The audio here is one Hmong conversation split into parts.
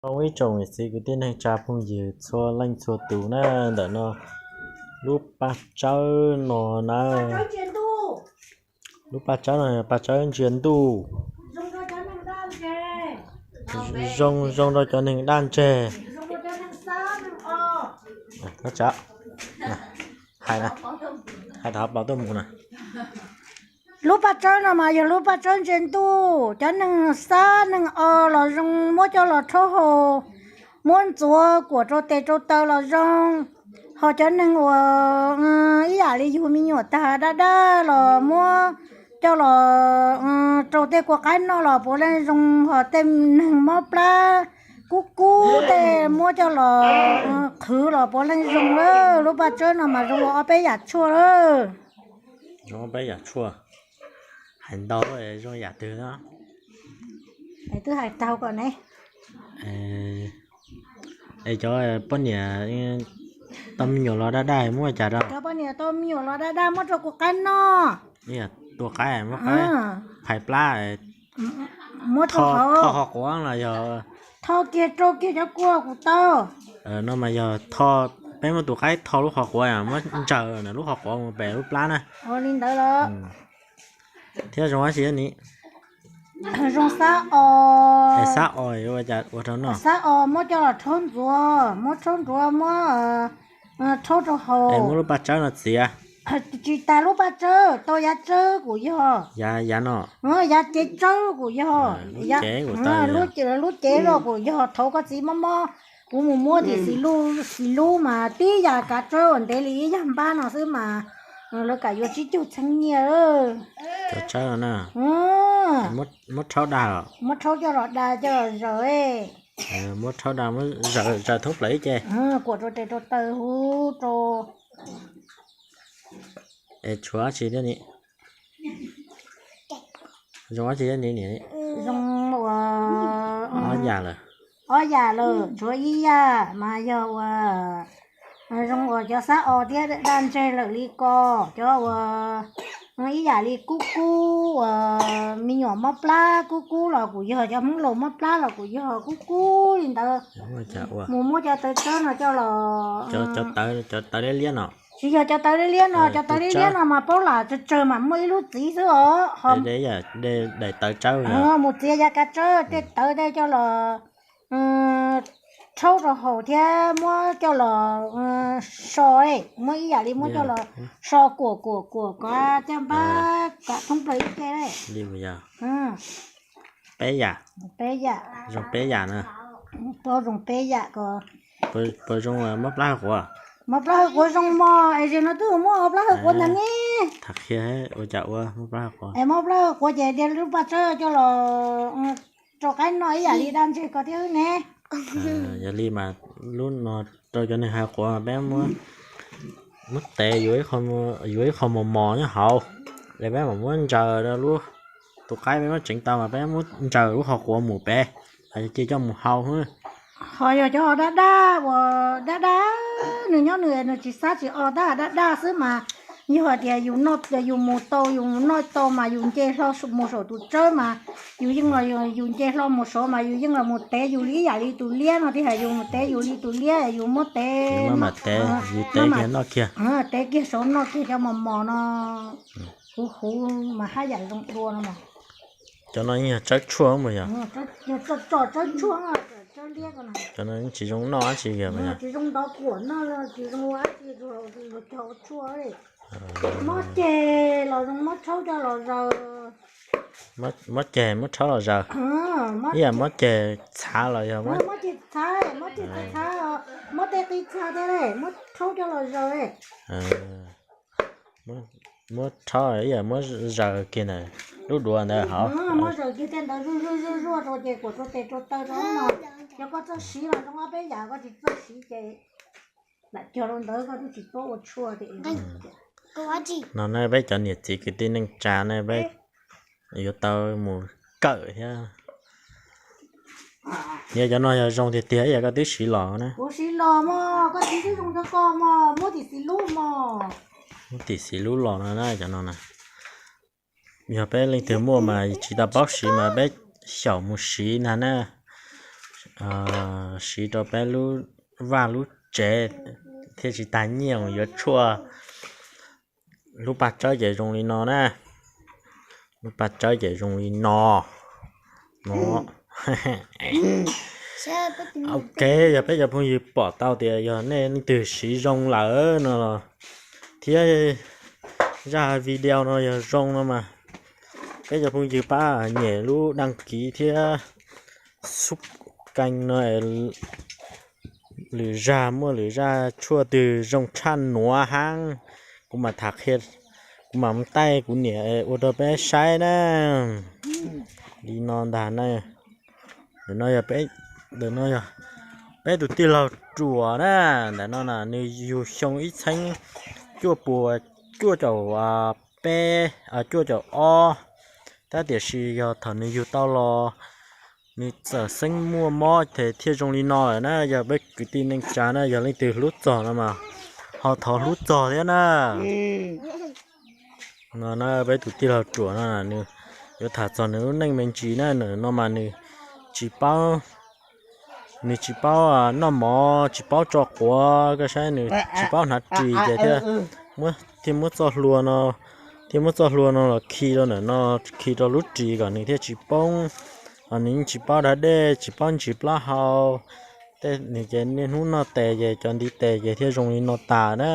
Zoo ib tsoom niam txiv kwv tij neej tsa phooj ywg txhua leej txhua tus na, ntawm no lub paj tsawb no na, lub paj tsawb no paj tsawb ntsia ntuj, zoo zoo rau cov neeg daj ntseg. Hais, hais tau pom tuaj mus na. Lub paj tsawb no mas yog lub paj tsawb ntsia ntuj, cov neeg xab neeg os los zoo muab coj los rhaub haus, muab ntxuav kuam rau tes rau taw los zoo. Ho cov neeg uas ib yam li yug me nyuam tag daj daj los muab coj los rau tej kua qaib noj los puav leej zoo, ho tej neeg mob plab kub kub tej muab coj los qhwv los puav leej zoo. Lub paj tsawb no mas zoo ua ob peb yam tshuaj lawm. Zoo ob peb yam tshuaj. Hais ntau, zoo yam twg no? Twb hais tau kom ne. Es cov poj niam tau me nyuam los daj daj muab cas rau? Cov poj niam tau me nyuam los daj daj muab rau kua qaib noj. Tua qaib, muab qaib phais plab, muab rau hauv qhov quav los yog tho kiag rau kiag cov kua kuv tau. No mas yog tho, peb muab tus qaib tho lub qhov quav, muab ntsaws lub qhov quav mus pem lub plab na. Li ntawd los. Thiab zoo dab tsi ni? Zoo xab os. Xab os ua cas ua rau noj? Xab os muab coj los rhaub ntxuav, muab rhaub ntxuav, muab rhaub rau haus. Muab lub paj tsawb no txiav. Tsis tas lub paj tsawb, tau yav tsawb kuj yog. Yav no, yav cev tsawb kuj yog. Lub cev los kuj yog. Thaum koj txiv mob mob, kuv mus muab tim xis lub, xis lub mas tib yam kav tsawb uas ntev li ib yag npab no xwb mas lawv kam yuav tsib caug txheeb nyiaj. Muab rhaub dag, muab rhaub coj los dag coj los zaws. Muab rhaub dag, muab zaws thoob plaws ib ce. Kuam rau tes rau taw huv rau. Es tshuav dab tsi thiab ni? Zoo dab tsi thiab ni niam? Zoo ua ob yam lawm. Ob yam lawm, tshuav ib yam mas yog ua zoo uas cov xab os thiab daj ntseg lawm li ko, cov uas ib yam li kub kub uas me nyuam mob plab kub kub los kuj yog, cov Hmoob laus mob plab los kuj yog kub kub li ntawd. Mus muab cov tawv tsawb no coj los. Cov tawv liab liab no. Tsis yog cov tawv liab liab no, cov tawv liab liab no mas paub lam tsawg tsawg mas muaj ib lub txiv xwb os. Daim tawv tsawb, mus txiav yav kav tsawb tej tawv tej coj los rhaub rau haus thiab muab coj los so, muab ib yam li muab coj los so kuam kuam kuam kom caj npab kam thoob plaws ib ce. Peb yam. Peb yam. Zoo peb yam na. Puas zoo peb yam ko? Puas zoo mob plab hawj quav? Mob plab hawj quav zoo mog, es zaum no twb muab plab hawj quav ntag ne. Tham qhia ua cas ua mob plab hawj quav. Es mob plab hawj quav ces de lub paj tsawb coj los rau qaib noj ib yam li daj ntseg ko thiab ne. Yog li mas lub no rau cov neeg hawj quav peb muab, muab tev yuav ib qho mos mos nyob hauv, es peb mam muab ntsaws rau lub, tus qaib peb muab tseev tau mas peb muab ntsaws lub qhov quav mus pem, ces coj mus hau. Ho yog cov daj daj uas daj daj, nws nyob nws nws tsis xab tsis os tab daj daj xwb mas, yog hais tias yus noj yus mus tau yus noj tau mas yus nce hlo mus saum tus tsawb mas yus yeej los, yus nce hlo mus saud mas yus yeej los mus tev yus li ib yam li tus liab no tiag, yus mus tev yus li tus liab, yus muab tev, yus tev kiag noj kiag, tev kiag saud noj kiag cov mos mos no, huv huv mas haj yam zoo dua no mas. Cov no yeej yog tsawb tshuaj mas yog. Yog tso tsawb tshuaj, tsawb liab ko na. Cov no yeej tsis zoo noj dab tsi kiag mas yog. Tsis zoo ntov kuam noj, tsis zoo ua dab tsi, cog ua tshuaj li. Mob ceg los zoo muab rhaub coj los zaws. Mob ceg muab rhaub los zaws. Ib yam mob ceg txhav los yog mob ceg txhav, mob ceg txhav, mob tej qi txha thiab muab rhaub coj los zaws. Muab rhaub ib yam muab zaws kiag ntawm lub duav ntawd hauv. Muab zaws kiag tej ntawd zuj zuj zuj zuaj rau ces kuam rau tes rau taw rau no. Yog koj txawj siv los zoo ob peb yam, koj tsis txawj siv ces lam cog rau ntawd koj twb tsis paub ua tshuaj tias. No ne peb cov niam txiv kwv tij neej tsa ne peb yuav tau mus kawm thiab. Yog cov no yog zoo tiag tiag ib yam koj twb siv los na. Kuv siv los mog, koj txiv twb zoo rau koj mog, muab tim xis lub mog. Muab tim xis lub los no na cov no na. Yog peb leej twg muaj mas tsis tau paub siv mas peb xyaum mus siv ntag na. siv rau peb lub vaj lub tsev thiaj tsis tag nyiaj, yuav tshuaj lub paj tsawb ces zoo li no na. Lub paj tsawb ces zoo li no. No. Ok, yog peb cov phooj ywg pom tau tias yog nej leej twg siv zoo lawm no los thiab zaj video no yog zoo no mas peb cov phooj ywg pab nyem lub đăng ký thiab subscribe no. Lwm zaj muaj lwm zaj tshuaj twg zoo tshaj nuav hab kuv mam tham qhia, kuv mam taij kuv niam ua rau peb saib na. Li no ntag na. Ntawm no yog peb, ntawm no yog peb tus tij laug ruam na. Ntawm no na nws yug xyoo ib txheeb cuaj puas cuaj caum peb, cuaj caum ob, tab tiam sis yog thaum nws yug tau los nws txawm xeeb muaj mob ces thiaj zoo li no lawm na. Yog peb kwv tij neej tsa na, yog leej twg hlub txog no mas ho thov hlub txog thiab na. No na, peb tus tij laug ruam no nws yuav tham txog nws lub neej me ntsis na. Ntawm no mas nws tsis paub, nws tsis paub noj mov, tsis paub tso quav, koj saib nws tsis paub hnav ris ces thiaj, thiaj muab txoj hlua no, thiaj muab txoj hlua no los khi rau ntawm no, khi rau lub ris kom nws thiaj tsis poob. Ho nws yeej tsis paub da dej, tsis paub ntsis plaub hau. Tej nws ces niaj hnub noj tes ces cov ntiv tes ces thiaj zoo li no tas na.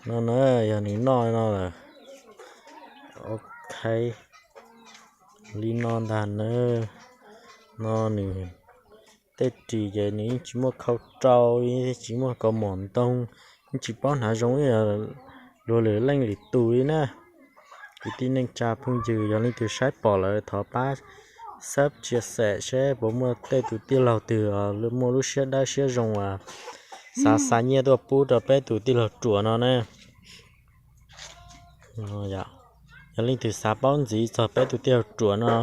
No na, yog nws noj no lawm. Ok, li no ntag na. No nws tej ris ces nws yeej tsis muaj khau rau, yeej tsis muaj kaus mom ntoo, yeej tsis paub hnav zoo ib yam luag lwm leej lwm tus li na. Kwv tij neej tsa phooj ywg, yog leej twg saib pom lawm thov pab sub tshia xem seb puas muaj tej tus tij laug twg muaj lub siab dawb siab zoo as xav xa nyiaj tuaj pub rau peb tus tij laug ruam no na. Yog leej twg xav paub ntxiv txog peb tus tij laug ruam no,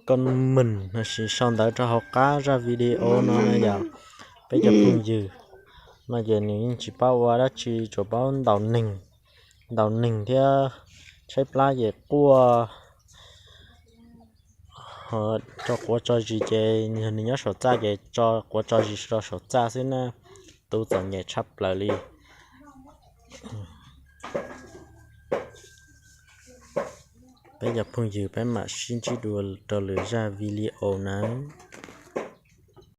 comment los sis sau ntawv rau hauv qab zaj video no na yom. Peb cov phooj ywg no ces nws yeej tsis paub ua dab tsi, tsuas paub ntaus neeg, ntaus neeg thiab tshaib plab ces quaj, tso quav tso zis ces yog nws nyob saum txaj ces tso quav tso zis rau saum txaj xwb na. Tub txom nyem tshaj plaws li. Peb cov phooj ywg, peb mam sib ntsib dua rau lwm zaj video na.